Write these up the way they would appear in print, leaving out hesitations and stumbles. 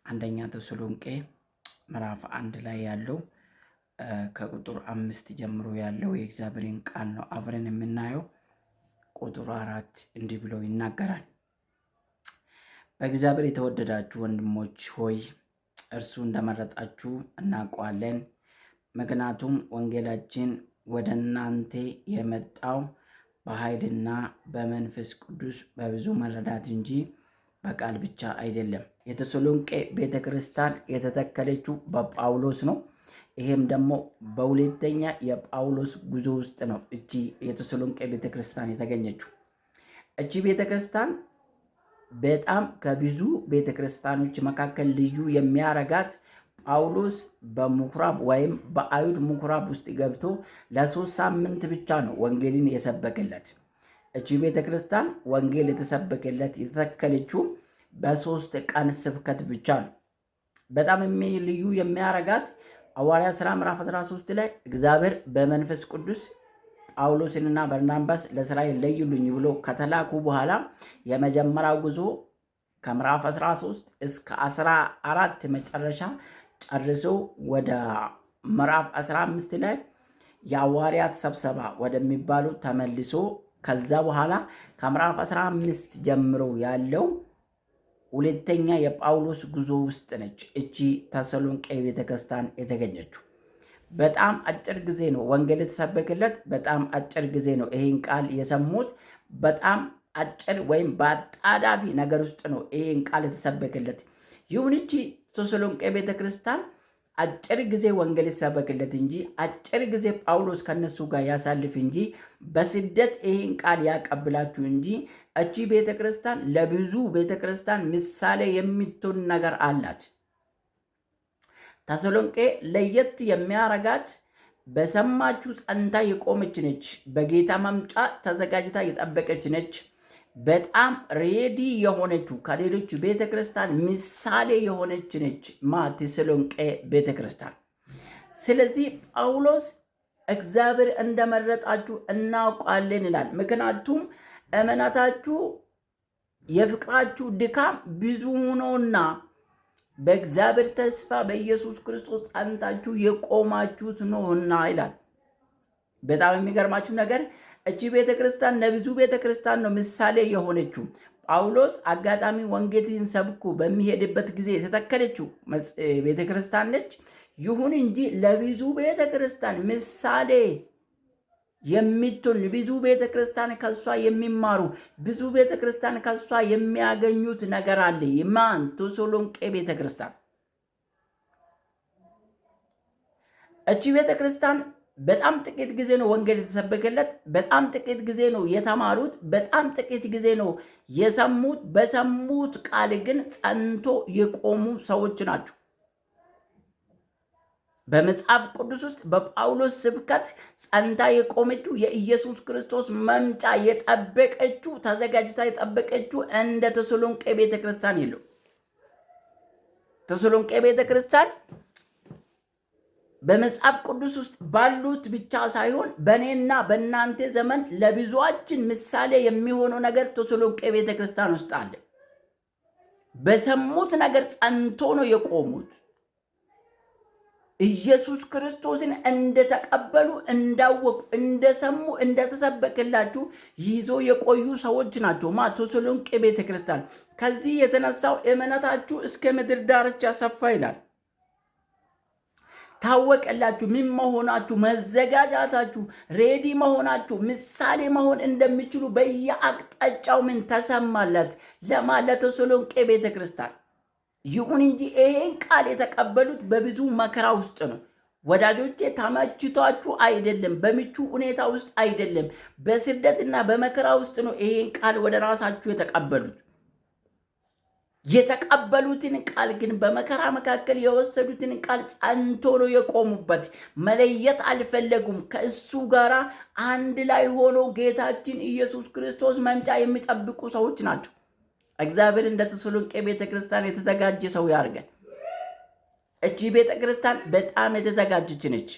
አንደኛ ተሰሎንቄ ምዕራፍ 1 ላይ ያለው ከቁጥር 5 ጀምሮ ያለው የእግዚአብሔርን ቃል ነው አብረን የምናየው። ቁጥር 4 እንዲህ ብሎ ይናገራል። በእግዚአብሔር የተወደዳችሁ ወንድሞች ሆይ፣ እርሱ እንደመረጣችሁ እናውቀዋለን። ምክንያቱም ወንጌላችን ወደ እናንተ የመጣው በኃይልና በመንፈስ ቅዱስ በብዙ መረዳት እንጂ በቃል ብቻ አይደለም። የተሰሎንቄ ቤተ ክርስቲያን የተተከለችው በጳውሎስ ነው። ይሄም ደግሞ በሁለተኛ የጳውሎስ ጉዞ ውስጥ ነው እቺ የተሰሎንቄ ቤተ ክርስቲያን የተገኘችው። እቺ ቤተ ክርስቲያን በጣም ከብዙ ቤተ ክርስቲያኖች መካከል ልዩ የሚያረጋት ጳውሎስ በምኩራብ ወይም በአይሁድ ምኩራብ ውስጥ ገብቶ ለ3 ሳምንት ብቻ ነው ወንጌልን የሰበከለት። እቺ ቤተ ክርስቲያን ወንጌል የተሰበከለት የተተከለችው በ3 ቀን ስብከት ብቻ ነው። በጣም ልዩ የሚያረጋት ሐዋርያት ሥራ ምዕራፍ 13 ላይ እግዚአብሔር በመንፈስ ቅዱስ ጳውሎስንና በርናባስ ለስራ ለዩልኝ ብሎ ከተላኩ በኋላ የመጀመሪያው ጉዞ ከምዕራፍ 13 እስከ 14 መጨረሻ ጨርሶ ወደ ምዕራፍ 15 ላይ የሐዋርያት ስብሰባ ወደሚባሉ ተመልሶ ከዛ በኋላ ከምዕራፍ 15 ጀምሮ ያለው ሁለተኛ የጳውሎስ ጉዞ ውስጥ ነች እቺ ተሰሎንቄ ቤተክርስቲያን የተገኘችው። በጣም አጭር ጊዜ ነው ወንጌል የተሰበከለት። በጣም አጭር ጊዜ ነው ይሄን ቃል የሰሙት። በጣም አጭር ወይም በአጣዳፊ ነገር ውስጥ ነው ይሄን ቃል የተሰበከለት። ይሁን እቺ ተሰሎንቄ ቤተክርስቲያን አጭር ጊዜ ወንጌል የተሰበከለት እንጂ፣ አጭር ጊዜ ጳውሎስ ከነሱ ጋር ያሳልፍ እንጂ፣ በስደት ይሄን ቃል ያቀብላችሁ እንጂ፣ እቺ ቤተክርስቲያን ለብዙ ቤተክርስቲያን ምሳሌ የምትሆን ነገር አላት። ተሰሎንቄ ለየት የሚያረጋት በሰማችሁ ጸንታ የቆመች ነች። በጌታ መምጫ ተዘጋጅታ የጠበቀች ነች። በጣም ready የሆነችው ከሌሎች ቤተክርስቲያን ምሳሌ የሆነች ነች ተሰሎንቄ ቤተክርስቲያን። ስለዚህ ጳውሎስ እግዚአብሔር እንደመረጣችሁ እናውቃለን ይላል። ምክንያቱም እምነታችሁ የፍቅራችሁ ድካም ብዙ ነውና በእግዚአብሔር ተስፋ በኢየሱስ ክርስቶስ ጸንታችሁ የቆማችሁት ነውና ይላል። በጣም የሚገርማችሁ ነገር እቺ ቤተክርስቲያን ለብዙ ቤተክርስቲያን ነው ምሳሌ የሆነችው። ጳውሎስ አጋጣሚ ወንጌልን ሰብኮ በሚሄድበት ጊዜ የተተከለችው ቤተክርስቲያን ነች። ይሁን እንጂ ለብዙ ቤተክርስቲያን ምሳሌ የምትሆን፣ ብዙ ቤተክርስቲያን ከሷ የሚማሩ፣ ብዙ ቤተክርስቲያን ከሷ የሚያገኙት ነገር አለ። ማን? ተሰሎንቄ ቤተክርስቲያን። እቺ ቤተክርስቲያን በጣም ጥቂት ጊዜ ነው ወንጌል የተሰበከለት። በጣም ጥቂት ጊዜ ነው የተማሩት። በጣም ጥቂት ጊዜ ነው የሰሙት። በሰሙት ቃል ግን ጸንቶ የቆሙ ሰዎች ናቸው። በመጽሐፍ ቅዱስ ውስጥ በጳውሎስ ስብከት ጸንታ የቆመችው፣ የኢየሱስ ክርስቶስ መምጫ የጠበቀችው፣ ተዘጋጅታ የጠበቀችው እንደ ተሰሎንቄ ቤተክርስቲያን የለው። ተሰሎንቄ ቤተክርስቲያን በመጽሐፍ ቅዱስ ውስጥ ባሉት ብቻ ሳይሆን በእኔና በእናንተ ዘመን ለብዙዎችን ምሳሌ የሚሆነው ነገር ተሰሎንቄ ቤተክርስቲያን ውስጥ አለ። በሰሙት ነገር ጸንቶ ነው የቆሙት። ኢየሱስ ክርስቶስን እንደተቀበሉ፣ እንዳወቁ፣ እንደሰሙ፣ እንደተሰበከላችሁ ይዞ የቆዩ ሰዎች ናቸው። ተሰሎንቄ ቤተክርስቲያን። ከዚህ የተነሳው እምነታችሁ እስከ ምድር ዳርቻ ሰፋ ይላል። ታወቀላችሁ ምን መሆናችሁ፣ መዘጋጃታችሁ፣ ready መሆናችሁ፣ ምሳሌ መሆን እንደሚችሉ በየአቅጣጫው ምን ተሰማለት ለማ ለተሰሎንቄ ቤተክርስቲያን። ይሁን እንጂ ይሄን ቃል የተቀበሉት በብዙ መከራ ውስጥ ነው። ወዳጆቼ፣ ተመችቷችሁ አይደለም፣ በምቹ ሁኔታ ውስጥ አይደለም፣ በስደትና በመከራ ውስጥ ነው ይሄን ቃል ወደ ራሳችሁ የተቀበሉት። የተቀበሉትን ቃል ግን በመከራ መካከል የወሰዱትን ቃል ጸንቶ ነው የቆሙበት። መለየት አልፈለጉም። ከእሱ ጋር አንድ ላይ ሆኖ ጌታችን ኢየሱስ ክርስቶስ መምጫ የሚጠብቁ ሰዎች ናቸው። እግዚአብሔር እንደ ተሰሎንቄ ቤተክርስቲያን የተዘጋጀ ሰው ያድርገን። እቺ ቤተክርስቲያን በጣም የተዘጋጀች ነች።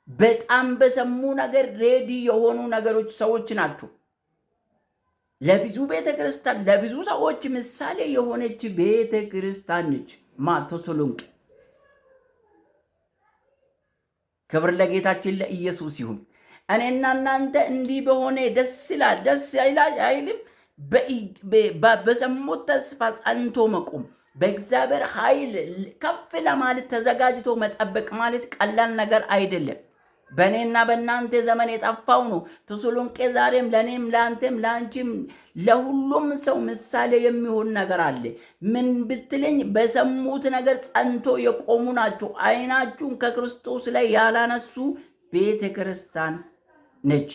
በጣም በሰሙ ነገር ready የሆኑ ነገሮች ሰዎች ናቸው። ለብዙ ቤተ ክርስቲያን፣ ለብዙ ሰዎች ምሳሌ የሆነች ቤተ ክርስቲያን ነች ተሰሎንቄ። ክብር ለጌታችን ለኢየሱስ ይሁን። እኔና እናንተ እንዲህ በሆነ ደስ ይላል፣ ደስ አይልም? በሰሙት ተስፋ ጸንቶ መቆም፣ በእግዚአብሔር ኃይል ከፍ ለማለት ተዘጋጅቶ መጠበቅ ማለት ቀላል ነገር አይደለም። በእኔና በእናንተ ዘመን የጠፋው ነው። ተሰሎንቄ ዛሬም ለእኔም ለአንተም ለአንቺም ለሁሉም ሰው ምሳሌ የሚሆን ነገር አለ። ምን ብትለኝ በሰሙት ነገር ጸንቶ የቆሙ ናቸው። ዓይናችሁን ከክርስቶስ ላይ ያላነሱ ቤተ ክርስቲያን ነች።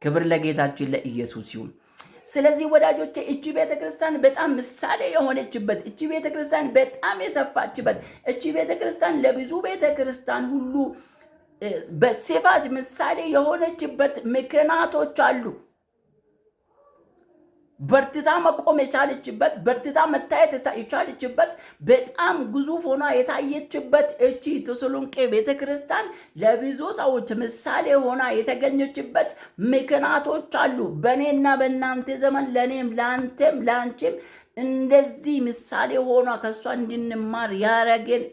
ክብር ለጌታችን ለኢየሱስ ይሁን። ስለዚህ ወዳጆቼ እቺ ቤተ ክርስቲያን በጣም ምሳሌ የሆነችበት፣ እቺ ቤተ ክርስቲያን በጣም የሰፋችበት፣ እቺ ቤተ ክርስቲያን ለብዙ ቤተ ክርስቲያን ሁሉ በስፋት ምሳሌ የሆነችበት ምክንያቶች አሉ። በርትታ መቆም የቻለችበት፣ በርትታ መታየት የቻለችበት፣ በጣም ግዙፍ ሆና የታየችበት እቺ ተሰሎንቄ ቤተ ክርስቲያን ለብዙ ሰዎች ምሳሌ ሆና የተገኘችበት ምክንያቶች አሉ። በእኔና በእናንተ ዘመን ለእኔም ለአንተም ለአንቺም እንደዚህ ምሳሌ ሆኗ ከእሷ እንድንማር ያረገን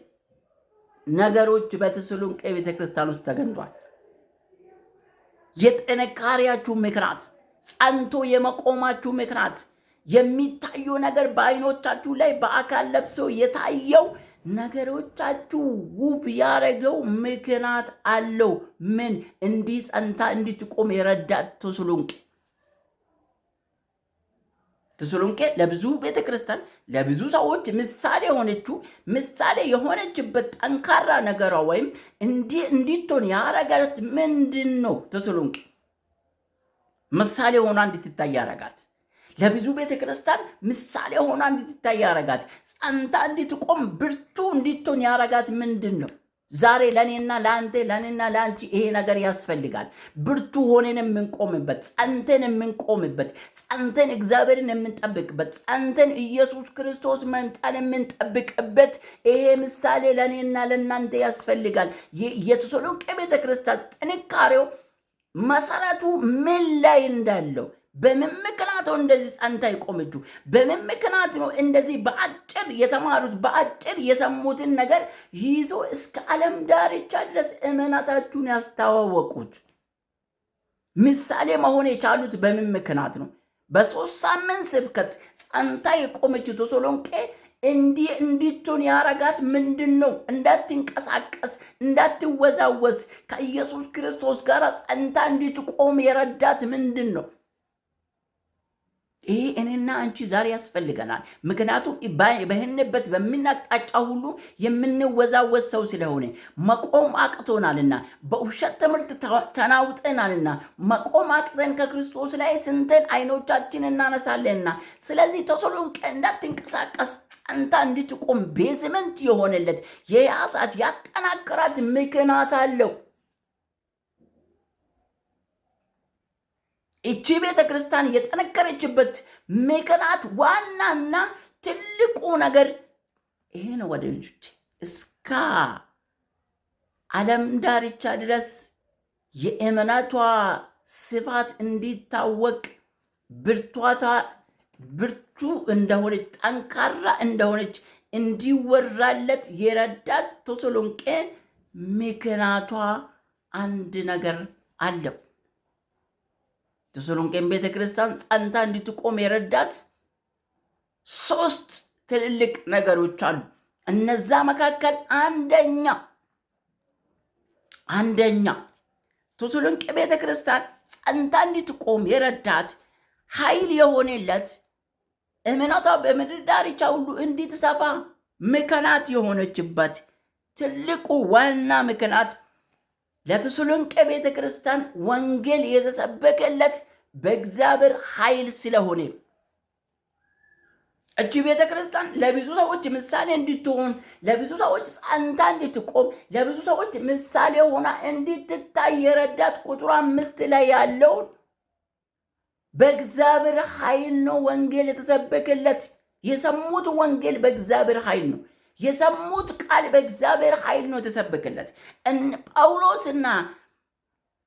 ነገሮች በተሰሎንቄ ቤተ ክርስቲያን ውስጥ ተገኝቷል። የጥንካሬያችሁ ምክንያት፣ ጸንቶ የመቆማችሁ ምክንያት፣ የሚታየው ነገር በአይኖቻችሁ ላይ በአካል ለብሶ የታየው ነገሮቻችሁ ውብ ያደረገው ምክንያት አለው። ምን እንዲህ ጸንታ እንድትቆም የረዳት ተሰሎንቄ? ተሰሎንቄ ለብዙ ቤተክርስቲያን፣ ለብዙ ሰዎች ምሳሌ የሆነችው፣ ምሳሌ የሆነችበት ጠንካራ ነገሯ ወይም እንዲህ እንዲትሆን ያረጋት ምንድን ነው? ተሰሎንቄ ምሳሌ ሆና እንድትታይ ያረጋት፣ ለብዙ ቤተ ክርስቲያን ምሳሌ ሆና እንድትታይ ያረጋት፣ ጸንታ እንድትቆም፣ ብርቱ እንድትሆን ያረጋት ምንድን ነው? ዛሬ ለእኔና ለአንተ፣ ለእኔና ለአንቺ ይሄ ነገር ያስፈልጋል። ብርቱ ሆነን የምንቆምበት፣ ጸንተን የምንቆምበት፣ ጸንተን እግዚአብሔርን የምንጠብቅበት፣ ጸንተን ኢየሱስ ክርስቶስ መምጣን የምንጠብቅበት ይሄ ምሳሌ ለእኔና ለእናንተ ያስፈልጋል። የተሰሎንቄ ቤተ ክርስቲያን ጥንካሬው መሰረቱ ምን ላይ እንዳለው፣ በምን ምክንያት ነው እንደዚህ ጸንታ የቆመችው? በምን ምክንያት ነው እንደዚህ በአጭር የተማሩት፣ በአጭር የሰሙትን ነገር ይዞ እስከ ዓለም ዳርቻ ድረስ እምነታችሁን ያስተዋወቁት? ምሳሌ መሆን የቻሉት በምን ምክንያት ነው? በ3 ሳምንት ስብከት ጸንታ የቆመችው ተሰሎንቄ እንዲህ እንድትሆን ያረጋት ምንድን ነው? እንዳትንቀሳቀስ፣ እንዳትወዛወዝ፣ ከኢየሱስ ክርስቶስ ጋር ጸንታ እንድትቆም የረዳት ምንድን ነው? ይሄ እኔና አንቺ ዛሬ ያስፈልገናል። ምክንያቱም በህንበት በምናቅጣጫ ሁሉ የምንወዛወዝ ሰው ስለሆነ፣ መቆም አቅቶናልና፣ በውሸት ትምህርት ተናውጠናልና፣ መቆም አቅተን ከክርስቶስ ላይ ስንተን አይኖቻችን እናነሳለንና፣ ስለዚህ ተሰሎንቄ እንዳትንቀሳቀስ፣ ጸንታ እንድትቆም basement የሆነለት፣ የያዛት፣ ያጠናከራት ምክንያት አለው። እቺ ቤተ ክርስቲያን የጠነከረችበት ምክንያት ዋናና ትልቁ ነገር ይሄ ነው። ወዳጆች፣ እስከ ዓለም ዳርቻ ድረስ የእምነቷ ስፋት እንዲታወቅ፣ ብርቷታ ብርቱ እንደሆነች፣ ጠንካራ እንደሆነች እንዲወራለት የረዳት ተሰሎንቄ ምክንያቷ አንድ ነገር አለው። ተሰሎንቄን ቤተ ክርስቲያን ጸንታ እንድትቆም የረዳት ሶስት ትልልቅ ነገሮች አሉ። እነዛ መካከል አንደኛ ተሰሎንቄ ቤተ ክርስቲያን ጸንታ እንድትቆም የረዳት፣ ኃይል የሆነለት፣ እምነቷ በምድር ዳርቻ ሁሉ እንድትሰፋ ምክንያት የሆነችበት ትልቁ ዋና ምክንያት ለተሰሎንቄ ቤተ ክርስቲያን ወንጌል የተሰበከለት በእግዚአብሔር ኃይል ስለሆነ፣ እቺ ቤተ ክርስቲያን ለብዙ ሰዎች ምሳሌ እንድትሆን፣ ለብዙ ሰዎች ጸንታ እንድትቆም፣ ለብዙ ሰዎች ምሳሌ ሆና እንድትታይ የረዳት ቁጥሩ 5 ላይ ያለውን በእግዚአብሔር ኃይል ነው ወንጌል የተሰበከለት። የሰሙት ወንጌል በእግዚአብሔር ኃይል ነው። የሰሙት ቃል በእግዚአብሔር ኃይል ነው የተሰበከለት። ጳውሎስና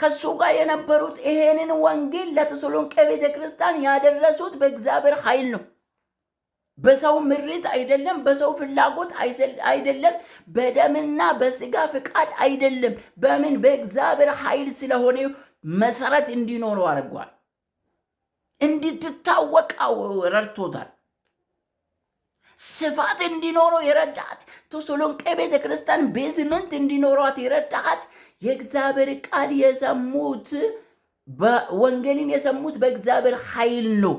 ከሱ ጋር የነበሩት ይሄንን ወንጌል ለተሰሎንቄ ቤተ ክርስቲያን ያደረሱት በእግዚአብሔር ኃይል ነው። በሰው ምሪት አይደለም፣ በሰው ፍላጎት አይደለም፣ በደምና በስጋ ፍቃድ አይደለም። በምን? በእግዚአብሔር ኃይል ስለሆነ መሰረት እንዲኖረው አድርጓል። እንድትታወቅ ረድቶታል። ስፋት እንዲኖረው የረዳት ተሰሎንቄ ቤተ ክርስቲያን basement እንዲኖሯት የረዳት የእግዚአብሔር ቃል የሰሙት፣ ወንጌልን የሰሙት በእግዚአብሔር ኃይል ነው።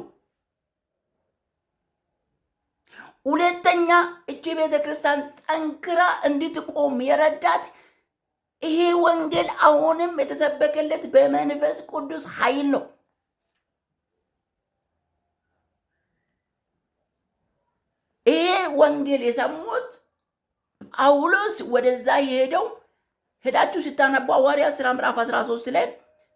ሁለተኛ፣ እቺ ቤተ ክርስቲያን ጠንክራ እንድትቆም የረዳት ይሄ ወንጌል አሁንም የተሰበከለት በመንፈስ ቅዱስ ኃይል ነው። ይሄ ወንጌል የሰሙት ጳውሎስ ወደዛ የሄደው፣ ሄዳችሁ ስታነቡ ሐዋርያት ሥራ ምዕራፍ 13 ላይ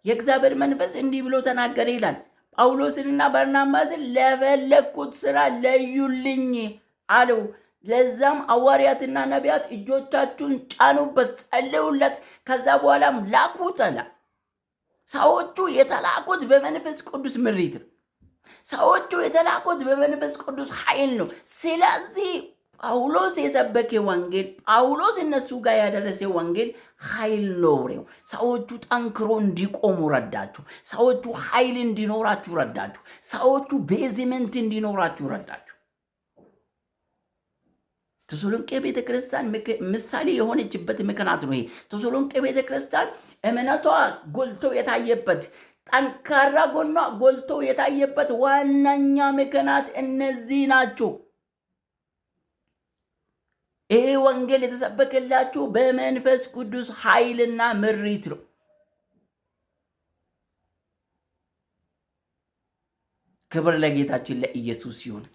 የእግዚአብሔር መንፈስ እንዲህ ብሎ ተናገረ ይላል። ጳውሎስንና በርናባስን ለፈለግኩት ስራ ለዩልኝ አለው። ለዛም ሐዋርያትና ነቢያት እጆቻችሁን ጫኑበት፣ ጸልዩለት፣ ከዛ በኋላም ላኩት አለ። ሰዎቹ የተላኩት በመንፈስ ቅዱስ ምሪት ነው። ሰዎቹ የተላኩት በመንፈስ ቅዱስ ኃይል ነው። ስለዚህ ጳውሎስ የሰበከ ወንጌል፣ ጳውሎስ እነሱ ጋር ያደረሰ ወንጌል ኃይል ኖሬው ሰዎቹ ጠንክሮ እንዲቆሙ ረዳችሁ። ሰዎቹ ኃይል እንዲኖራችሁ ረዳችሁ። ሰዎቹ basement እንዲኖራችሁ ረዳችሁ። ተሰሎንቄ ቤተ ክርስቲያን ምሳሌ የሆነችበት ምክንያት ነው ይሄ። ተሰሎንቄ ቤተ ክርስቲያን እምነቷ ጎልቶ የታየበት፣ ጠንካራ ጎኗ ጎልቶ የታየበት ዋነኛ ምክንያት እነዚህ ናቸው። ይሄ ወንጌል የተሰበከላችሁ በመንፈስ ቅዱስ ኃይልና ምሪት ነው። ክብር ለጌታችን ለኢየሱስ ይሁን።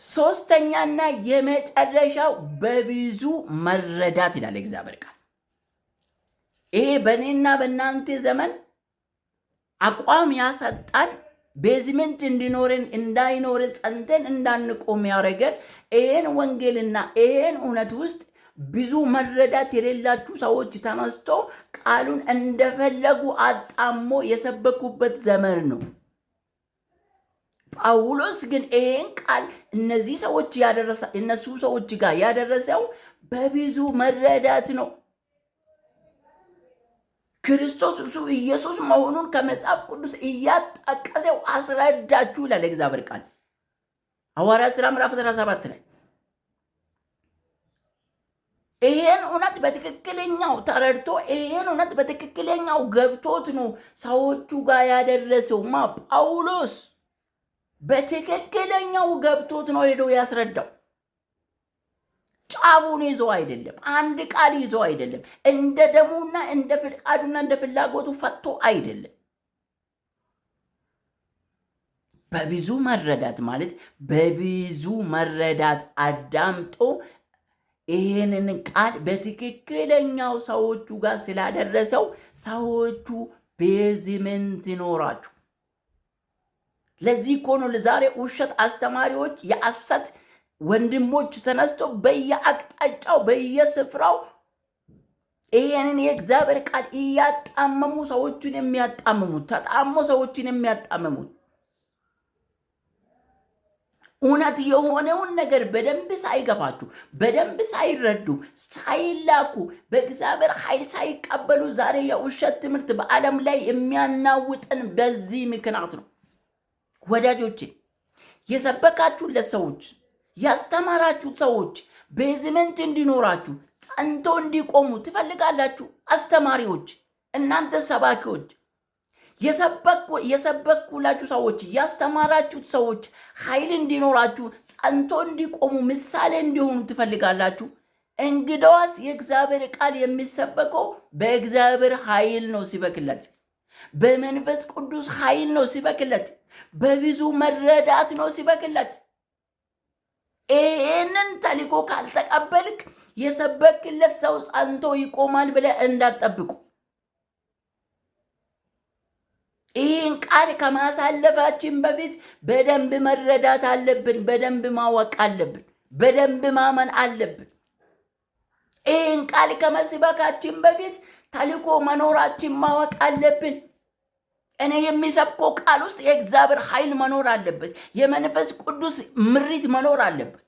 ሶስተኛና የመጨረሻው በብዙ መረዳት ይላል እግዚአብሔር ቃል። ይሄ በእኔና በእናንተ ዘመን አቋም ያሰጣን፣ basement እንዲኖረን እንዳይኖረን፣ ጸንተን እንዳንቆም ያደረገን ይሄን ወንጌልና ይሄን እውነት ውስጥ ብዙ መረዳት የሌላችሁ ሰዎች ተነስቶ ቃሉን እንደፈለጉ አጣሞ የሰበኩበት ዘመን ነው። ጳውሎስ ግን ይሄን ቃል እነዚህ ሰዎች ያደረሰ እነሱ ሰዎች ጋር ያደረሰው በብዙ መረዳት ነው። ክርስቶስ እሱ ኢየሱስ መሆኑን ከመጽሐፍ ቅዱስ እያጣቀሰው አስረዳችሁ ይላል እግዚአብሔር ቃል ሐዋርያት ሥራ ምዕራፍ 17 ላይ። ይሄን እውነት በትክክለኛው ተረድቶ፣ ይሄን እውነት በትክክለኛው ገብቶት ነው ሰዎቹ ጋር ያደረሰው። ማ? ጳውሎስ በትክክለኛው ገብቶት ነው ሄዶ ያስረዳው። ጫፉን ይዞ አይደለም፣ አንድ ቃል ይዞ አይደለም፣ እንደ ደሙና እንደ ፍቃዱና እንደ ፍላጎቱ ፈቶ አይደለም። በብዙ መረዳት ማለት በብዙ መረዳት አዳምጦ ይህንን ቃል በትክክለኛው ሰዎቹ ጋር ስላደረሰው ሰዎቹ basement ይኖራችሁ። ለዚህ እኮ ነው ለዛሬ ውሸት አስተማሪዎች፣ የሐሰት ወንድሞች ተነስቶ በየአቅጣጫው በየስፍራው ይሄንን የእግዚአብሔር ቃል እያጣመሙ ሰዎችን የሚያጣምሙት፣ ተጣሞ ሰዎችን የሚያጣምሙት። እውነት የሆነውን ነገር በደንብ ሳይገባችሁ፣ በደንብ ሳይረዱ፣ ሳይላኩ፣ በእግዚአብሔር ኃይል ሳይቀበሉ ዛሬ የውሸት ትምህርት በዓለም ላይ የሚያናውጠን በዚህ ምክንያት ነው። ወዳጆቼ፣ የሰበካችሁለት ሰዎች፣ ያስተማራችሁ ሰዎች basement እንዲኖራችሁ፣ ጸንቶ እንዲቆሙ ትፈልጋላችሁ። አስተማሪዎች፣ እናንተ ሰባኪዎች፣ የሰበኩላችሁ ሰዎች፣ ያስተማራችሁት ሰዎች ኃይል እንዲኖራችሁ፣ ጸንቶ እንዲቆሙ፣ ምሳሌ እንዲሆኑ ትፈልጋላችሁ። እንግዳዋስ የእግዚአብሔር ቃል የሚሰበከው በእግዚአብሔር ኃይል ነው ሲበክለት፣ በመንፈስ ቅዱስ ኃይል ነው ሲበክለት፣ በብዙ መረዳት ነው ሲበክለት። ይህንን ተልእኮ ካልተቀበልክ የሰበክለት ሰው ጸንቶ ይቆማል ብለህ እንዳትጠብቁ። ይህን ቃል ከማሳለፋችን በፊት በደንብ መረዳት አለብን። በደንብ ማወቅ አለብን። በደንብ ማመን አለብን። ይህን ቃል ከመስበካችን በፊት ተልእኮ መኖራችን ማወቅ አለብን። እኔ የሚሰብከው ቃል ውስጥ የእግዚአብሔር ኃይል መኖር አለበት። የመንፈስ ቅዱስ ምሪት መኖር አለበት።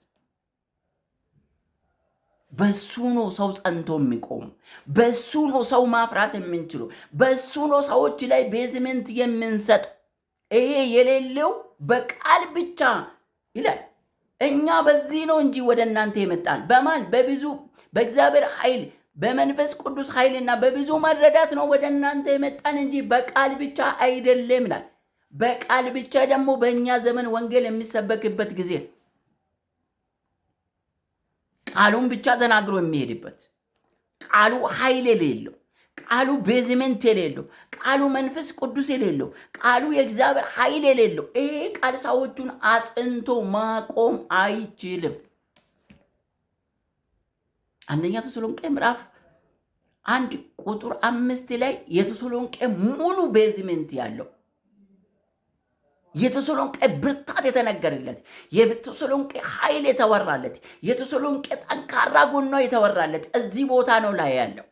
በሱ ነው ሰው ጸንቶ የሚቆሙ። በሱ ነው ሰው ማፍራት የምንችሉ። በሱ ነው ሰዎች ላይ basement የምንሰጥ። ይሄ የሌለው በቃል ብቻ ይላል። እኛ በዚህ ነው እንጂ ወደ እናንተ የመጣን በማን በብዙ በእግዚአብሔር ኃይል በመንፈስ ቅዱስ ኃይልና በብዙ መረዳት ነው ወደ እናንተ የመጣን እንጂ በቃል ብቻ አይደለም ይላል። በቃል ብቻ ደግሞ በእኛ ዘመን ወንጌል የሚሰበክበት ጊዜ ቃሉን ብቻ ተናግሮ የሚሄድበት፣ ቃሉ ኃይል የሌለው፣ ቃሉ basement የሌለው፣ ቃሉ መንፈስ ቅዱስ የሌለው፣ ቃሉ የእግዚአብሔር ኃይል የሌለው ይሄ ቃል ሰዎቹን አጽንቶ ማቆም አይችልም። አንደኛ ተሰሎንቄ ምዕራፍ 1 ቁጥር 5 ላይ የተሰሎንቄ ሙሉ basement ያለው፣ የተሰሎንቄ ብርታት የተነገረለት፣ የተሰሎንቄ ኃይል የተወራለት፣ የተሰሎንቄ ጠንካራ ጎኗ የተወራለት እዚህ ቦታ ነው ላይ ያለው።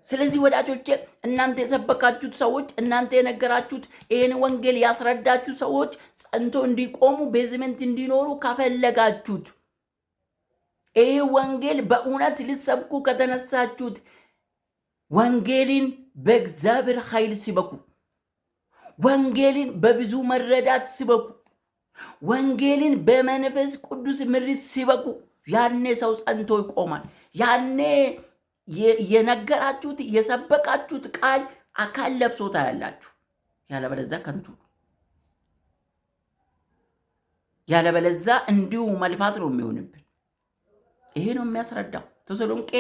ስለዚህ ወዳጆቼ እናንተ የሰበካችሁት ሰዎች፣ እናንተ የነገራችሁት፣ ይህን ወንጌል ያስረዳችሁ ሰዎች ጸንቶ እንዲቆሙ basement እንዲኖሩ ከፈለጋችሁት፣ ይህ ወንጌል በእውነት ልሰብኩ ከተነሳችሁት ወንጌልን በእግዚአብሔር ኃይል ስበኩ። ወንጌልን በብዙ መረዳት ስበኩ። ወንጌልን በመንፈስ ቅዱስ ምሪት ስበኩ። ያኔ ሰው ጸንቶ ይቆማል። ያኔ የነገራችሁት የሰበካችሁት ቃል አካል ለብሶ ታያላችሁ። ያለበለዛ ከንቱ፣ ያለበለዛ እንዲሁ መልፋት ነው የሚሆንብን። ይሄ ነው የሚያስረዳው። ተሰሎንቄ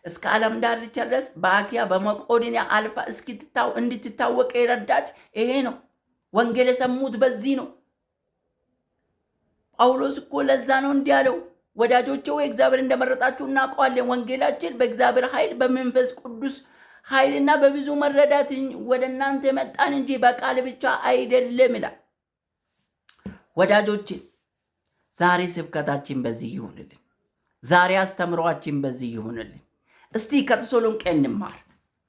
እስከ ዓለም ዳርቻ ድረስ በአኪያ በመቆዶንያ አልፋ እስክትታው እንድትታወቅ የረዳት ይሄ ነው። ወንጌል የሰሙት በዚህ ነው። ጳውሎስ እኮ ለዛ ነው እንዲህ ያለው፣ ወዳጆቼ ወይ እግዚአብሔር እንደመረጣችሁ እናውቀዋለን። ወንጌላችን በእግዚአብሔር ኃይል በመንፈስ ቅዱስ ኃይልና በብዙ መረዳት ወደ እናንተ መጣን እንጂ በቃል ብቻ አይደለም ይላል። ወዳጆቼ ዛሬ ስብከታችን በዚህ ይሁንልን። ዛሬ አስተምሯችን በዚህ ይሁንልን። እስቲ ከተሰሎንቄ እንማር።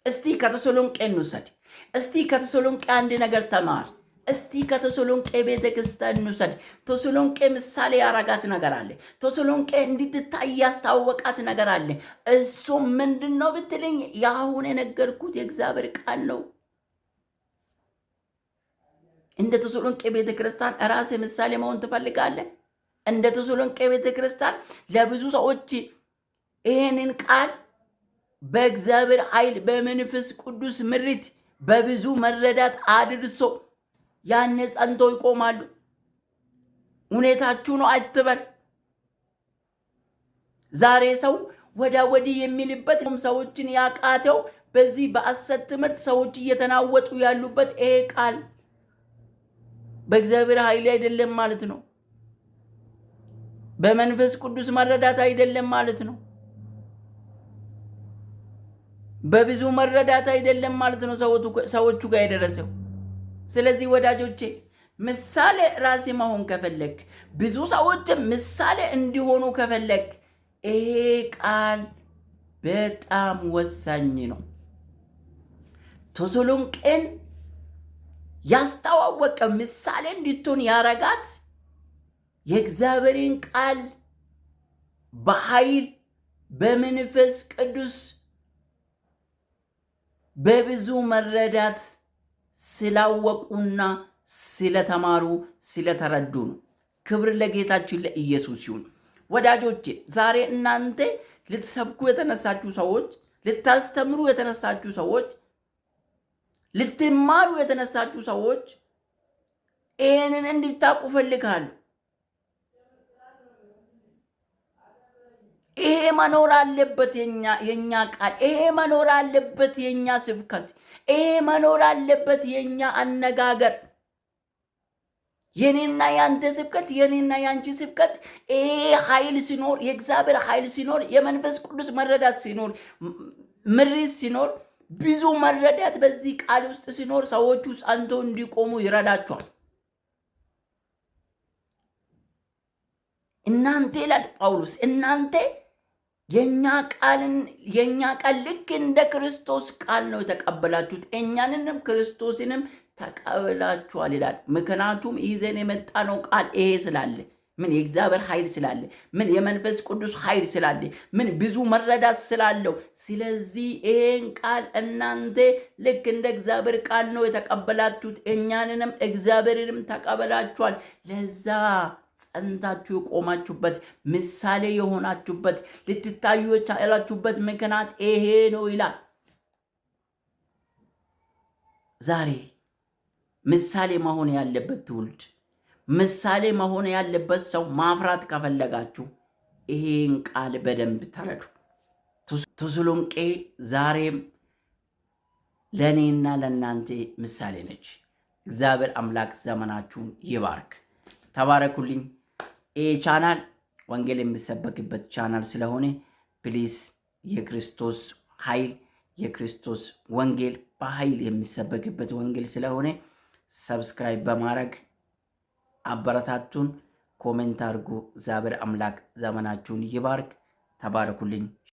እስቲ ከተሰሎንቄ እንውሰድ። እስቲ ከተሰሎንቄ አንድ ነገር ተማር። እስቲ ከተሰሎንቄ ቤተ ክርስቲያን እንውሰድ። ተሰሎንቄ ምሳሌ ያረጋት ነገር አለ። ተሰሎንቄ እንድትታይ ያስታወቃት ነገር አለ። እሱም ምንድን ነው ብትልኝ የአሁን የነገርኩት የእግዚአብሔር ቃል ነው። እንደ ተሰሎንቄ ቤተ ክርስቲያን ራሴ ምሳሌ መሆን ትፈልጋለህ? እንደ ተሰሎንቄ ቤተ ክርስቲያን ለብዙ ሰዎች ይህንን ቃል በእግዚአብሔር ኃይል በመንፈስ ቅዱስ ምሪት በብዙ መረዳት አድርሶ ያኔ ጸንቶ ይቆማሉ። ሁኔታችሁ ነው አትበል። ዛሬ ሰው ወዳ ወዲህ የሚልበት ሰዎችን ያቃተው በዚህ በሐሰት ትምህርት ሰዎች እየተናወጡ ያሉበት ይሄ ቃል በእግዚአብሔር ኃይል አይደለም ማለት ነው። በመንፈስ ቅዱስ መረዳት አይደለም ማለት ነው። በብዙ መረዳት አይደለም ማለት ነው ሰዎቹ ጋር የደረሰው። ስለዚህ ወዳጆቼ ምሳሌ ራሴ መሆን ከፈለግ፣ ብዙ ሰዎችም ምሳሌ እንዲሆኑ ከፈለግ ይሄ ቃል በጣም ወሳኝ ነው። ተሰሎንቄን ያስተዋወቀ ምሳሌ እንድትሆን ያረጋት የእግዚአብሔርን ቃል በኃይል በመንፈስ ቅዱስ በብዙ መረዳት ስላወቁና ስለተማሩ ስለተረዱ ነው። ክብር ለጌታችን ለኢየሱስ ይሁን። ወዳጆቼ ዛሬ እናንተ ልትሰብኩ የተነሳችሁ ሰዎች፣ ልታስተምሩ የተነሳችሁ ሰዎች፣ ልትማሩ የተነሳችሁ ሰዎች ይህንን እንድታውቁ እፈልጋለሁ። ይሄ መኖር አለበት የኛ ቃል፣ ይሄ መኖር አለበት የኛ ስብከት፣ ይሄ መኖር አለበት የኛ አነጋገር። የኔና ያንተ ስብከት፣ የኔና ያንቺ ስብከት ይሄ ኃይል ሲኖር፣ የእግዚአብሔር ኃይል ሲኖር፣ የመንፈስ ቅዱስ መረዳት ሲኖር፣ ምሪት ሲኖር፣ ብዙ መረዳት በዚህ ቃል ውስጥ ሲኖር ሰዎቹ ጸንቶ እንዲቆሙ ይረዳቸዋል። እናንተ ይላል ጳውሎስ፣ እናንተ የኛ ቃልን የኛ ቃል ልክ እንደ ክርስቶስ ቃል ነው የተቀበላችሁት፣ እኛንንም ክርስቶስንም ተቀብላችኋል ይላል። ምክንያቱም ይዘን የመጣነው ቃል ይሄ ስላለ፣ ምን የእግዚአብሔር ኃይል ስላለ፣ ምን የመንፈስ ቅዱስ ኃይል ስላለ፣ ምን ብዙ መረዳት ስላለው፣ ስለዚህ ይሄን ቃል እናንተ ልክ እንደ እግዚአብሔር ቃል ነው የተቀበላችሁት፣ እኛንንም እግዚአብሔርንም ተቀበላችኋል። ለዛ ጸንታችሁ የቆማችሁበት፣ ምሳሌ የሆናችሁበት፣ ልትታዩ የቻላችሁበት ምክንያት ይሄ ነው ይላል። ዛሬ ምሳሌ መሆን ያለበት ትውልድ፣ ምሳሌ መሆን ያለበት ሰው ማፍራት ከፈለጋችሁ ይሄን ቃል በደንብ ተረዱ። ተሰሎንቄ ዛሬም ለእኔና ለእናንተ ምሳሌ ነች። እግዚአብሔር አምላክ ዘመናችሁን ይባርክ። ተባረኩልኝ። ይህ ቻናል ወንጌል የሚሰበክበት ቻናል ስለሆነ please የክርስቶስ ኃይል፣ የክርስቶስ ወንጌል በኃይል የሚሰበክበት ወንጌል ስለሆነ subscribe በማድረግ አበረታቱን። Comment አድርጉ። እግዚአብሔር አምላክ ዘመናችሁን ይባርክ። ተባረኩልኝ።